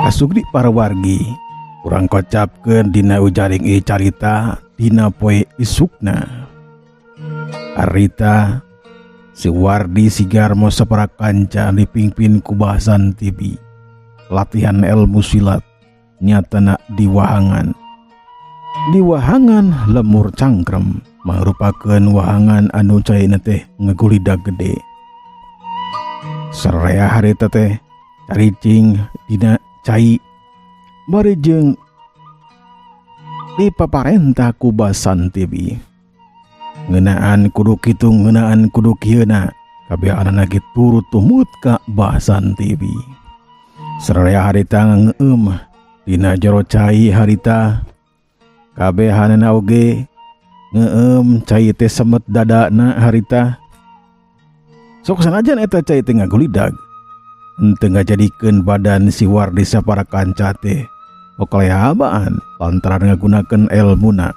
Para sugdi para wargi, urang kocapkeun dina ujaring ieu carita dina poe isukna. Harita si Wardi si Garmo sapara kanca dipingpin ku Bahasan TV. Latihan ilmu silat nyatana di wahangan. Di wahangan lemur cangkrem mangrupakeun wahangan anu caina teh ngagulidag gede. Sararea harita teh caricing dina cai bari jeung dipaparentah ku Bahasan TV. Ngeunaan kudu kitu, ngeunaan kudu kieuna, kabehanana ge turut tumut ka Bahasan TV. Sararea harita ngeueum dina jero cai harita, kabehanana oge ngeueum cai teh semet dadana harita. Sok sanajan eta cai teh ngagulidag, henteu ngajadikeun badan si Wardi sapara kanca teh okalehabaan lantaran ngagunakeun elmuna.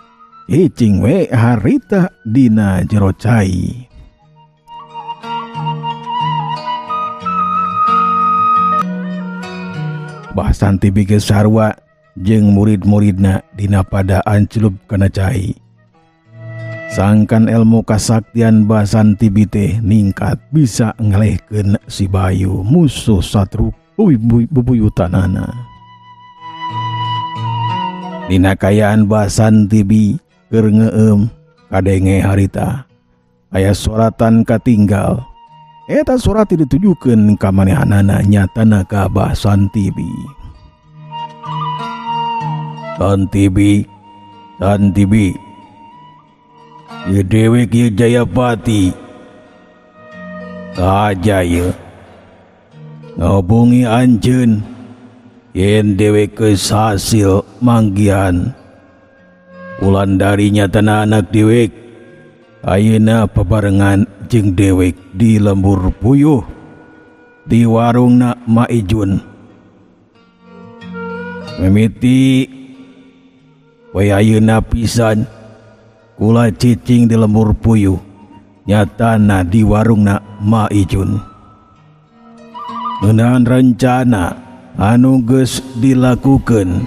Cicing we harita dina jero cai. Bahasan TV geus sarua jeung murid-muridna dina pada anclup kana cai. Sangkan ilmu kasaktian Bahasan TV teh ningkat bisa ngalehkeun si Bayu musuh satru bubuyutanana. Dina kayaan Bahasan TV keur ngeueum kadenge harita aya soratan katinggal. Eta surat ditujukeun ka manehanana nyatana ka Bahasan TV. San TV, San TV. Ieu dewek ieu Jayapati. Saja ieu. Ngahubungi anjeun yen dewek geus hasil manggihan. Wulandari nyatana anak dewek. Ayeuna pabarengan jeung dewek di lembur puyuh di warungna Ma Ijun. Mimiti we ayeuna pisan kula cicing di lembur puyuh nyatana di warungna Ma Ijun. Ngeunaan rencana anu geus dilakukeun,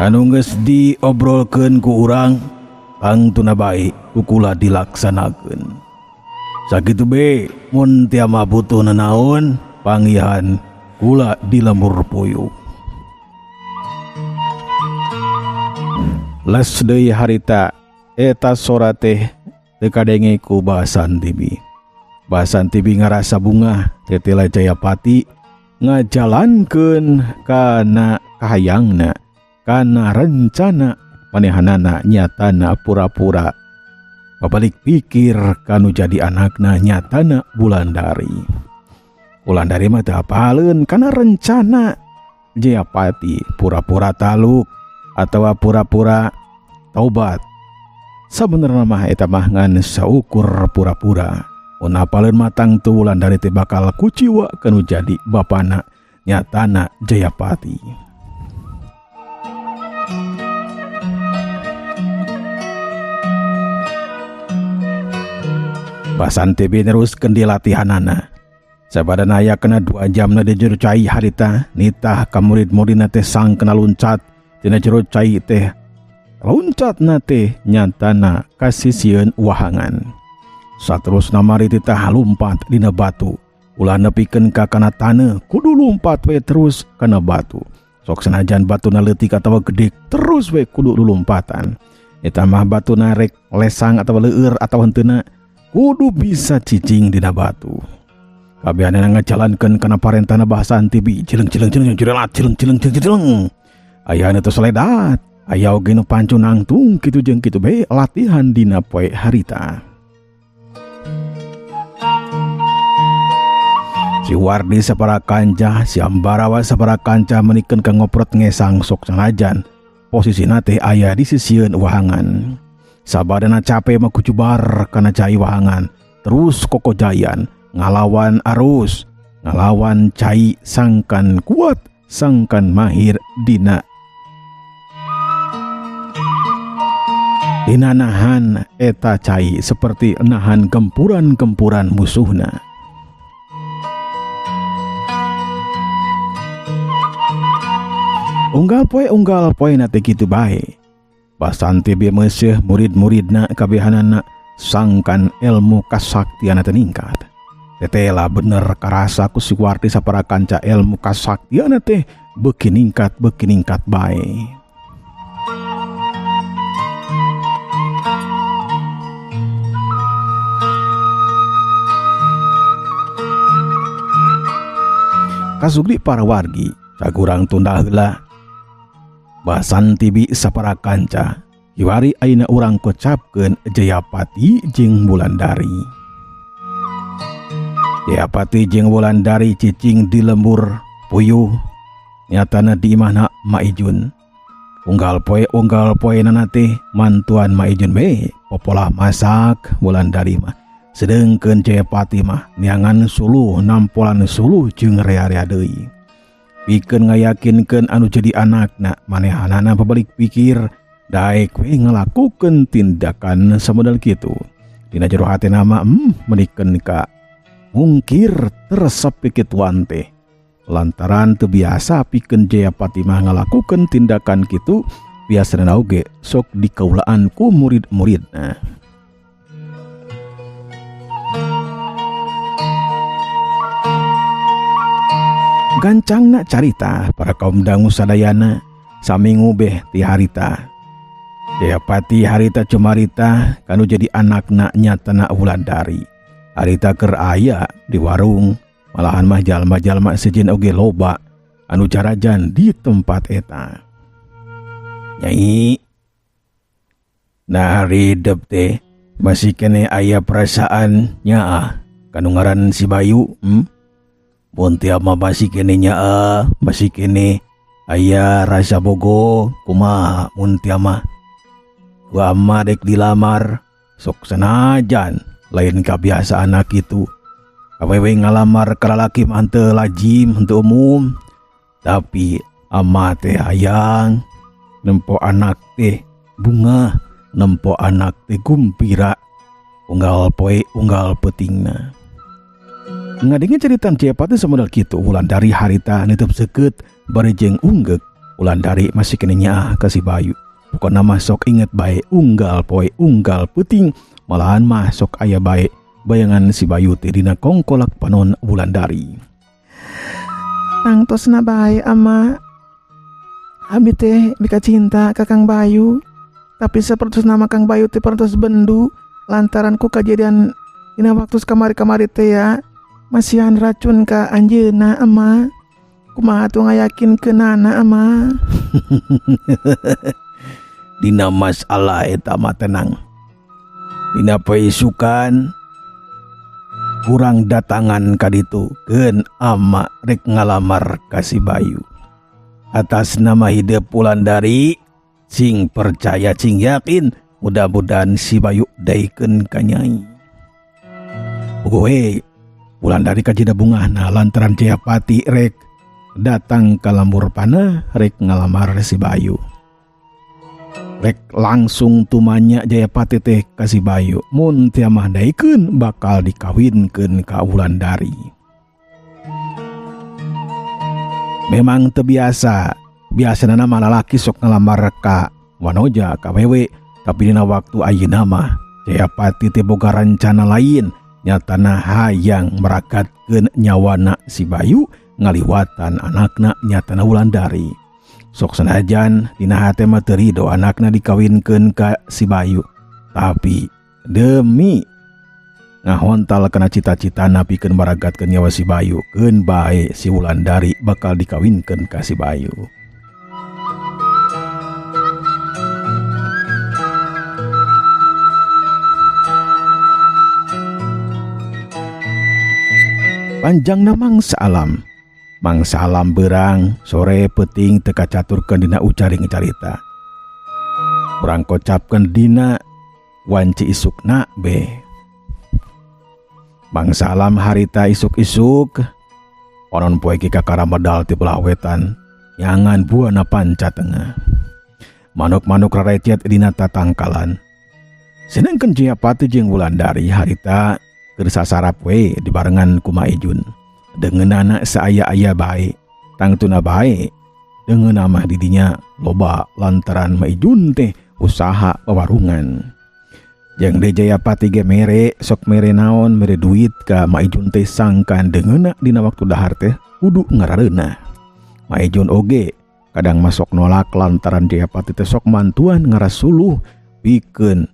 anu geus diobrolkeun ku urang, tangtuna bae ku kula dilaksanakeun. Sakitu be mun tiama butuh nanaon panggihan kula di lembur puyuh. Les deui harita eta sora teh teu kadenge ku Bahasan TV. Bahasan TV ngarasa bungah tetela Jayapati ngajalankeun kana kahayangna, kana rencana manehanana nyatana pura-pura. Babalik pikir kanu jadi anakna nyatana Wulandari. Wulandari mah teu apaleun kana rencana Jayapati pura-pura taluk atawa pura-pura taubat. Sabenerna mah eta mah ngan saukur pura-pura. Mun apaleun mah tangtu Wulandari teh bakal kuciwa kanu jadi bapana nyatana Jayapati. Bahasan TV neruskeun di latihanana. Sabadana aya kena 2 jamna di jero cai harita, nitah ka murid-muridna teh sang kena luncat tina jero cai teh. Loncatna teh nyatana kasisieun wahangan. Saterusna mari titah lumpat dina batu. Ulah nepikeun ka kana taneuh, kudu lumpat we terus kana batu. Sok sanajan batuna leutik atawa gede, terus we kudu lulumpatan. Eta mah batuna rek lesang atawa leueur atawa henteuna, kudu bisa cicing dina batu. Kabehanana ngajalankeun kana parentana Bahasan TV, cileng cileng cileng cileng cileng cileng cileng cileng. Aya anu tos ledat, aya oge nu pancu nangtung kitu jeung kitu bae latihan dina poe harita. Si Wardi sapara kanca, si Ambarawa sapara kanca menikeun ka ngoprot ngesang sok sanajan posisina teh aya di sisieun wahangan. Sabadana cape mah kucubar kana cai wahangan, terus kokojayan ngalawan arus, ngalawan cai sangkan kuat, sangkan mahir dina dina nahan eta cai seperti nahan gempuran-gempuran musuhna. Unggal poe unggal poe na teh kitu bae. Basanti bieu meuseuh murid-muridna kabehanana sangkan ilmu kasaktianna teh ningkat. Tetela bener karasa ku si Warti sapara kanca ilmu kasaktianna teh beuki ningkat beuki ningkat bae. Kasugdi para wargi cagurang tunda heula. Basanti bi sapara kanca kiwari ayeuna urang kocapkeun Jayapati jeung Wulandari. Jayapati jeung Wulandari cicing di lembur puyuh nyatana di imahna Ma Ijun. Unggal poe nana teh mantuan Ma Ijun we popolah masak Wulandari mah. Sedengkeun Jayapati mah neangan suluh nampolan suluh jeung rea-rea deui. Pikeun ngayakinkeun anu jadi anakna manehanana pabalik pikir daek we ngalakukeun tindakan samodel kitu. Dina jero hatena mah menikeun ka mungkir teresep pikituan teh. Lantaran teu biasa pikeun Jayapati mah ngalakukeun tindakan kitu, biasana oge sok dikaulaan ku murid-muridna. Gancangna carita para kaum dangu sadayana saminggu beh ti harita. Jayapati harita cumarita kanu jadi anakna nyatana Wulandari. Harita keur aya di warung, malahan mah jalma-jalma sejen oge loba anu jarajan di tempat eta. Nyai, nah ridep teh masih kene aya perasaan nyaah kanu ngaran si Bayu, Mun tiap mah masih kene nyaah, masih kene aya rasa bogo kumaha mun tiap mah. Gua mah dek dilamar sok sanajan lain kabiasaan kitu. Awewe ngalamar ka lalaki mah henteu lazim, henteu umum. Tapi ama teh hayang nempo anak teh bunga, nempo anak teh gumpira, unggal poe unggal peutingna. Ngadenge ceritan Jayapati samodel kitu, Wulandari harita niteup seukeut bari jeung unggeuk. Wulandari masih kene nyaah ka si Bayu. Pokona mah sok inget bae unggal poe unggal peuting, malahan mah sok aya bae bayangan si Bayu teh dina kongkolak panon Wulandari. Tangtosna bae ama. Abi teh mika cinta ka Kang Bayu, tapi sapertos nama Kang Bayu teh parantos bendu lantaran ku kajadian dina waktu kamari-kamari teh ya. Masihan racun ka anjeunna ama. Kumaha tuh ngayakinkeunana ama. Dina masalah eta mah tenang. Dina paisukan kurang datangan ka ditu keun ama rek ngalamar ka si Bayu. Atas nama hidup Wulandari, sing percaya sing yakin mudah-mudahan si Bayu daikeun ka Nyai. Puguh we Wulandari kajida bungahna lantaran Jayapati rek datang ka lembur panah rek ngalamar si Bayu. Rek langsung tumanya Jayapati teh ka si Bayu mun teu mah daikeun bakal dikawinkeun ka Wulandari. Memang teu biasa, biasana mah lalaki sok ngalamar ka wanoja ka wewe, tapi dina waktu ayeuna mah Jayapati teh boga rencana lain. Nyatana hayang meragatkeun nyawana si Bayu ngaliwatan anakna nyatana Wulandari. Sok sanajan dina hate mah teu rido anakna dikawinkeun ka si Bayu, tapi demi ngahontal kana cita-citana pikeun maragatkeun nyawa si Bayu, keun bae si Wulandari bakal dikawinkeun ka si Bayu. Panjangna mangsa alam. Mangsa alam berang sore peuting teu kacaturkeun dina ucaring carita. Urang kocapkeun dina wanci isukna be. Mangsa alam harita isuk-isuk onon poe ki kakara medal ti belah wetan nyangan buana panca tengah. Manuk-manuk rarecet dina tatangkalan. Sedengkeun Jayapati jeung Wulandari harita keur sasarap we dibarengan ku Ma Ijun. Deungeunana saaya-aya bae, tangtuna bae. Deungeunna mah didinya loba lantaran Maijun teh usaha pewarungan. Jeung deui Jayapati ge mere sok mere naon mere duit ka Maijun teh sangkan deungeunna dina waktu dahar teh kudu ngarareunah. Maijun oge kadang masuk nolak lantaran Jayapati teh sok mantuan ngarasuluh pikeun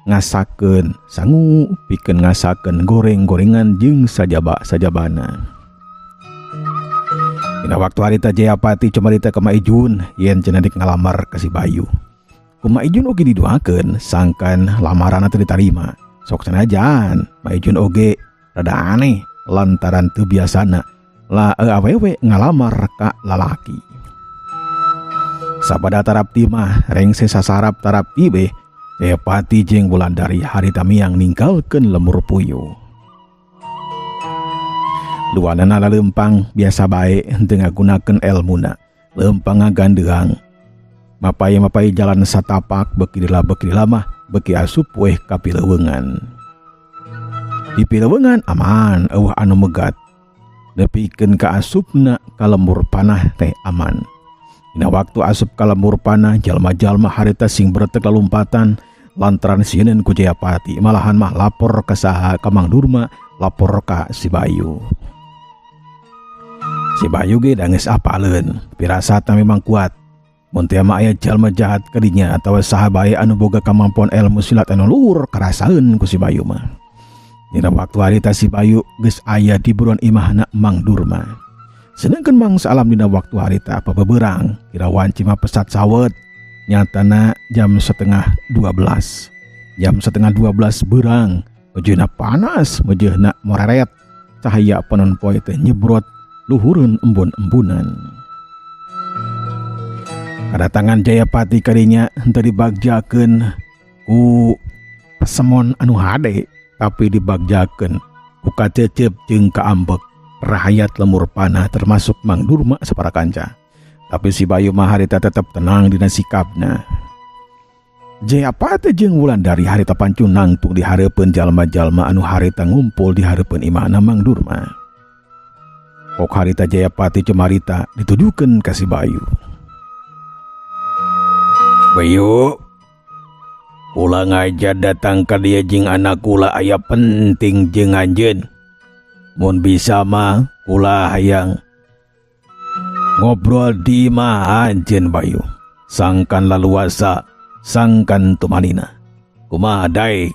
ngasakeun sangu, pikeun ngasakeun goreng-gorengan jeung sajaba-sajabana. Dina waktu harita Jayapati cumarita ka Maijun yen cenah dik ngalamar ka si Bayu. Ku Maijun oge didoakeun sangkan lamaranna teh ditarima. Sok sanajan Maijun oge rada aneh lantaran teu biasana la awewe ngalamar ka lalaki. Sabada tarapti mah rengse sasarap tarapti beh Jayapati jeung Wulandari harita miang ninggalkeun lemur puyuh. Duanana laleumpang biasa bae henteu ngagunakeun elmuna. Leumpang ngagandeang. Mapay-mapay jalan satapak beuki lila mah beuki asup weh ka pileuweungan. Di pileuweungan aman eueuh anu megat. Nepikeun ka asupna ka lembur panah teh aman. Dina waktu asup ka lembur panah jalma-jalma harita sing beretek lalumpatan lantaran sieun ku Jayapati malahan mah lapor ka saha ka Mang Durma, lapor ka si Bayu. Si Bayu ge da geus apaleun, pirasatna memang kuat. Mun teu mah aya jalma jahat ka dinya atawa saha bae anu boga kamampuan ilmu silat anu luhur karasaeun ku si Bayu mah. Dina waktu harita si Bayu geus aya di buruan imahna Mang Durma. Sedangkan mangsa alam dina waktu harita pabeberang kira wanci mah pesat sawet. Nyatana jam setengah 12. Jam setengah 12 berang, mejeuhna panas, mejeuhna moreret. Cahaya panon poe teh nyebrot luhureun embun-embunan. Kadatangan Jayapati kadinya henteu dibagjakeun ku pesemon anu hade, tapi dibagjakeun ku kacecep jeung kaambek rahayat lemur panah termasuk Mang Durma sapara kanca. Tapi si Bayu mah harita tetep tenang dina sikapna. Jayapati jeung Wulandari harita pancun nangtung di hareupeun jalma-jalma anu harita ngumpul di hareupeun imahna Mang Durma. Pok harita Jayapati cumarita ditujukeun ka si Bayu. Bayu, kula ngajar datang ka dieu jeung anak kula aya penting jeung anjeun. Mun bisa mah kula hayang ngobrol di imah anjeun Bayu. Sangkan laluasa, sangkan tumanina. Kumaha daek?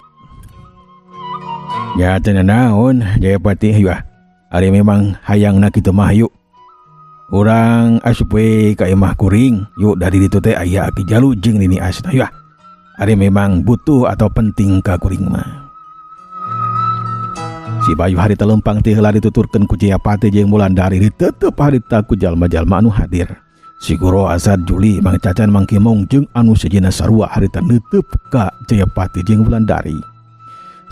Ya teu naon Jayapati hayu ah. Ari memang hayangna kitu mah yuk. Urang asup we ka imah kuring, yuk dari ditu teh aya Aki Jalu jeung Nini Asna yuk ah. Ari memang butuh atau penting ka kuring mah. Si Bayu harita lempang teh heula dituturkeun ku Jayapati jeung Wulandari ditetep harita ku jalma-jalma anu hadir. Si Guru Asad Juli Mang Cacan Mang Kimong jeung anu sejenna sarua harita neuteub ka Jayapati jeung Wulandari.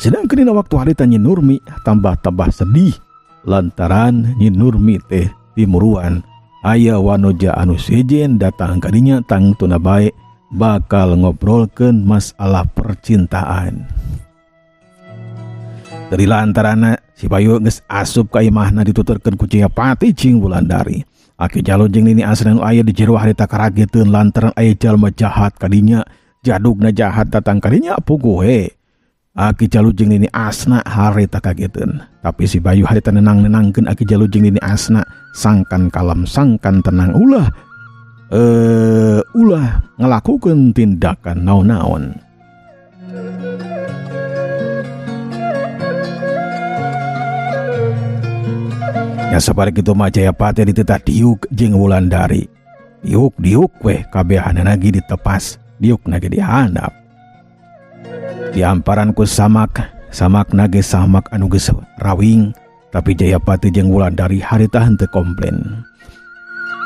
Sedangkan dina waktu harita Nyi Nurmi tambah-tambah sedih lantaran Nyi Nurmi teh timuruan aya wanoja anu sejen datang ka dinya tangtuna bae bakal ngobrolkeun masalah percintaan. Dari lantarana si Bayu geus asup ka imahna dituturkeun ku Jayapati jeung Wulandari. Aki Jalu jeung Nini Asna nu aya di jero harita karageteun lantaran aya jalma jahat ka dinya, jadugna jahat datang ka dinya puguh we. Aki Jalu jeung Nini Asna harita kageteun. Tapi si Bayu harita nenang-nenangkeun Aki Jalu jeung Nini Asna sangkan kalem sangkan tenang ulah ulah ngalakukeun tindakan naon-naon. Ya sabari kitu mah Jayapati dititah diuk jeung Wulandari. Diuk-diuk weh kabehanana ge ditepas, diuk na ge dihandap. Diamparan ku samak, samak na ge samak anu geus rawing, tapi Jayapati jeung Wulandari harita henteu komplain.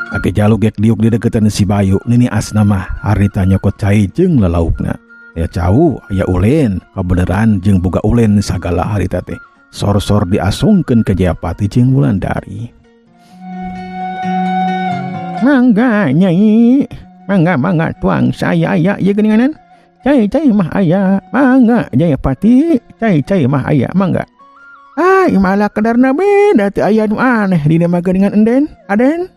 Aki Jalu gek diuk di deketan si Bayu, Nini Asna mah harita nyokot cai jeung lalaukna. Ya cau aya ulen, kabeneran jeung boga ulen sagala harita teh. Sor-sor diasongkeun ka Jayapati jeung Wulandari. Mangga nyai, mangga mangga tuang saya aya ieu geuninganan. Cai cai mah aya, mangga Jayapati, cai cai mah aya, mangga. Ah, malah kadarna beda teu aya nu aneh dina mah geuningan enden, aden.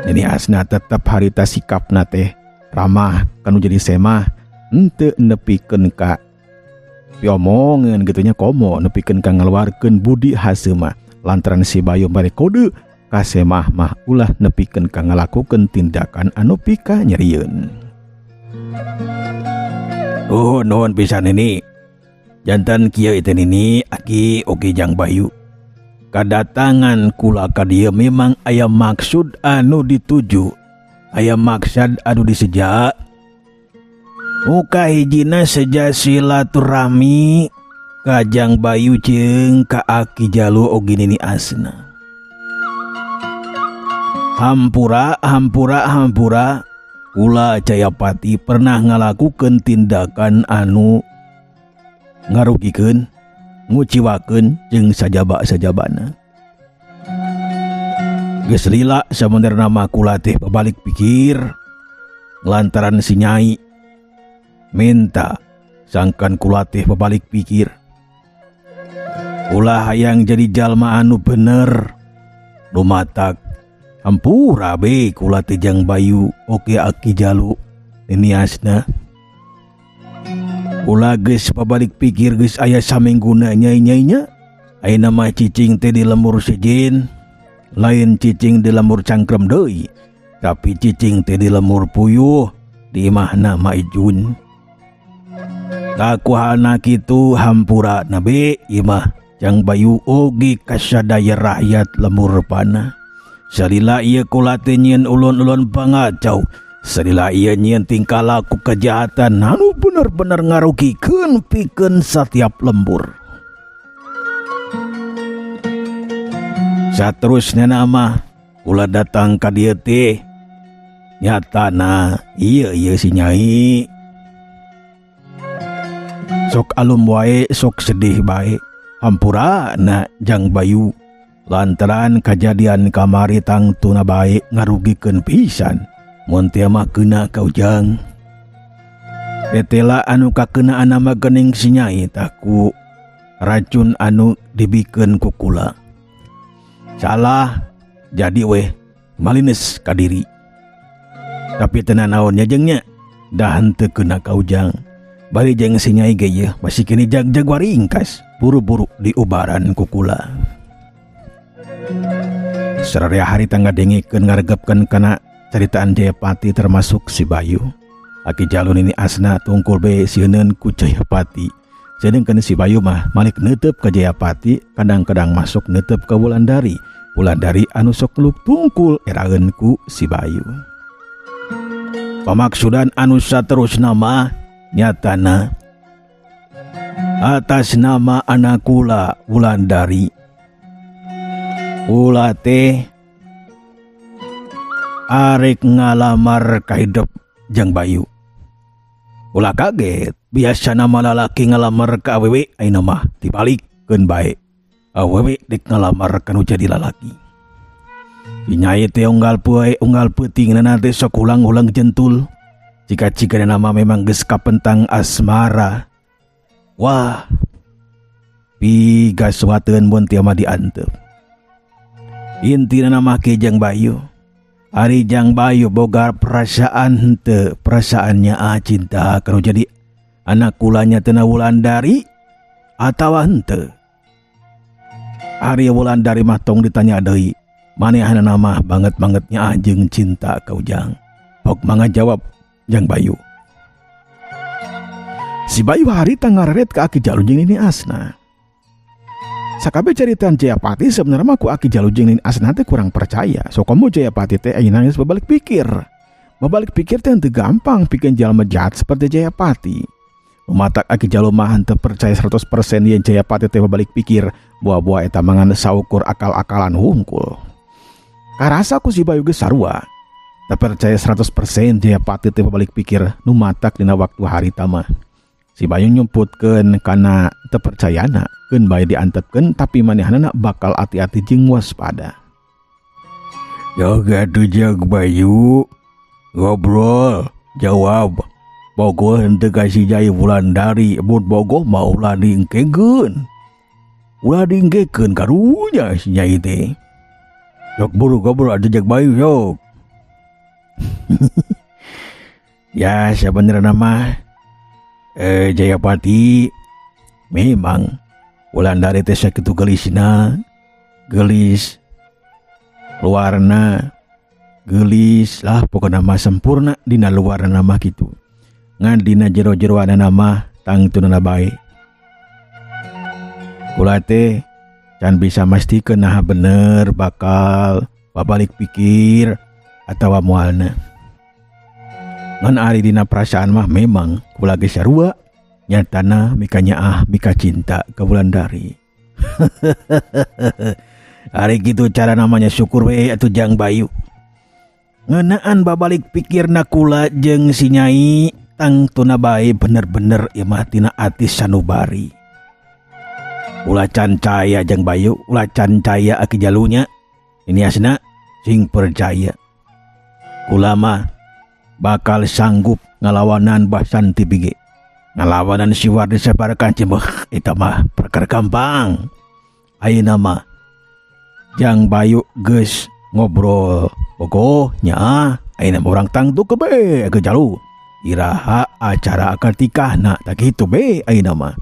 Nini Asna tetep harita sikapna teh ramah kanu jadi semah henteu nepikeun ka piomongeun kitu nya, komo nepikeun ka ngaluarkeun budi haseumah lantaran si Bayu bari kode ka semah mah ulah nepikeun ka ngalakukeun tindakan anu pika nyerieun. Nuhun, nuhun pisan Nini. Jantan kieu teh Nini, aki oge jang Bayu. Kadatangan kula ka dieu memang aya maksud anu dituju, aya maksad anu diseja. Muka hijina seja silaturahmi ka Jang Bayu jeung ka Aki Jalu oge Nini Asna. Hampura, hampura, hampura, kula Jayapati pernah ngalakukeun tindakan anu ngarugikeun, nguciwakeun jeung sajaba-sajabana. Geus lila sabenerna mah kula teh babalik pikir lantaran si Nyai minta sangkan kula teh babalik pikir. Ulah hayang jadi jalma anu bener lumatak hampura be kula teh Jang Bayu oke Aki Jalu Nini Asna. Kula geus pabalik pikir geus aya samingguna nyai-nyainya. Ayeuna mah cicing teh di lembur sejen, lain cicing di lembur cangkrem deui, tapi cicing teh di lembur puyuh di imahna Ma Ijun. Kakuhana kitu hampura nabe imah Jang Bayu oge kasadaya rakyat lembur panah. Salila ieu kula teh nyieun ulun-ulun pangacau, salila ieu nyieun tingkah laku kejahatan anu bener-bener ngarugikeun pikeun satiap lembur. Saterusna nama kula datang ka dieu teh nyatana ieu ieu si Nyai. Sok alum wae, sok sedih bae. Hampura na Jang Bayu lantaran kajadian kamari tangtuna bae ngarugikeun pisan. Mun teu mah keuna ka Ujang. Tetela anu kakeunaan mah geuning si Nyai tah ku racun anu dibikeun ku kula. Salah jadi weh malines ka diri. Tapi teu nanaon nya jeung nya dah henteu keuna ka Ujang. Bari jeung si Nyai ge yeuh masih kini jag-jag waringkas buru-buru diubaran ku kula. Sararea harita ngadengikeun ngaregepkeun kana caritaan Jayapati termasuk si Bayu. Aki Jalu Nini Asna tungkul be sieun ku Jayapati. Sedengkeun si Bayu mah malik neuteub ka Jayapati, kadang-kadang masuk neuteub ka Wulandari. Wulandari anu sok meluk tungkul eraeun ku si Bayu. Pamaksudan anu saterusna mah nyatana atas nama anak kula Wulandari. Kula teh arek ngalamar ka hidep Jang Bayu. Ulah kaget, biasa nama lalaki ngalamar ka awewe, ayeuna mah dibalikeun bae. Awewe dek ngalamar ka nu jadi lalaki. Si Nyai teh unggal poe unggal peuting teh sok ulang-ulang jentul. Jika-jika nama memang geus kapentang asmara. Wah, pigaswateun mun teu mah diantep. Intina nama ke Jang Bayu. Ari Jang Bayu boga perasaan henteu, perasaannya cinta kalau jadi anak kulanya tena Wulandari atawa henteu. Ari Wulandari mah tong ditanya deui. Manehna mah banget-bangetnya jeung cinta ka Ujang. Pok mangga jawab Jang Bayu. Si Bayu harita ngareret ka Aki Jalu jeung Nini Asna. Sakabe caritaan Jayapati sebenarnya mah ku Aki Jalu jeung Nini Asna teh kurang percaya. So komo Jayapati teh ayeuna geus babalik pikir. Babalik pikir teh henteu gampang pikeun jalma jahat seperti Jayapati. Lumatak Aki Jalu mah henteu percaya 100% yen Jayapati teh babalik pikir, buah-buah eta mangan saukur akal-akalan hungkul. Karasa ku si Bayu geus sarua. Tak percaya 100% Jayapati teh babalik pikir nu matak dina waktu harita mah. Si Bayu nyumputkeun kana teu percayana, keun bae diantepkeun tapi manehanana bakal ati-ati jeung waspada. Jaga tuh Jag Bayu. Ngobrol, jawab. Bogoh henteu ka si Nyai Wulandari, mun bogoh mah ulah diengkekeun. Ulah diengkekeun karunya si Nyai teh. Sok buru gobrol atuh Jag Bayu sok. Ya sebenarnya mah Jayapati memang Wulandari teh sakitu geulisna, geulis luarna, geulis lah pokona mah sempurna dina luarna mah kitu. Ngan dina jero-jeroanana mah tangtuna bae. Kula teh can bisa mastikeun naha bener bakal babalik pikir atawa moalna. Ngan ari dina perasaan mah memang kula ge sarua nyatana mika nyaah mika cinta ka Wulandari. Ari kitu cara namanya syukur we atuh Jang Bayu. Ngeunaan babalik pikirna kula jeung si Nyai tangtuna bae bener-bener ieu mah tina ati sanubari. Ulah can caya Jang Bayu, ulah can caya aki jalunya. Ini asna sing percaya. Kula mah bakal sanggup ngalawanan Basanti bige. Ngalawanan si Wardi Sabara Kancil mah eta mah perkara gampang. Ayeuna mah Jang Bayu geus ngobrol bogoh nyaah ayeuna mah urang tangtu ke be ke jalu. Iraha acara akad nikahna tak kitu be ayeuna mah.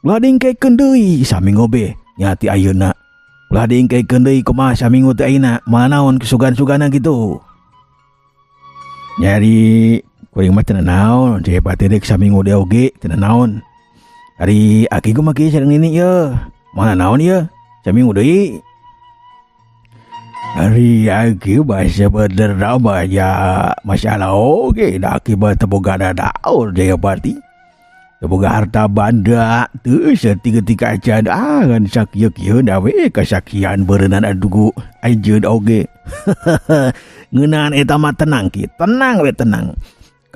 Ulah dingkekeun deui saminggu be nya ti ayeuna. Ulah dingkekeun deui kumaha saminggu teh ayeuna moal naon sugan-sugana kitu. Nyari kuring mah teu naon, Jayapati deuk saminggu deui oge teu naon. Ari aki kumaha kieu sareng nini ieu? Moal naon ieu? Saminggu deui. Ari aki mah sebenarnya mah nya masalah oge da aki mah teu boga nanaon Jayapati. Teu boga harta banda teu saeutik-eutik acan ngan sakieu-kieu da we kasakian beureunan aduh anjeun oge. Ngeunaan eta mah tenang ki, tenang we tenang.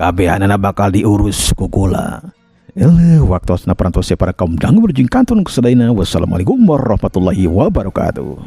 Kabehanana bakal diurus ku kula. Eleuh waktosna parantos para kaum dangu berjing kantun kusadayana. Wassalamualaikum warahmatullahi wabarakatuh.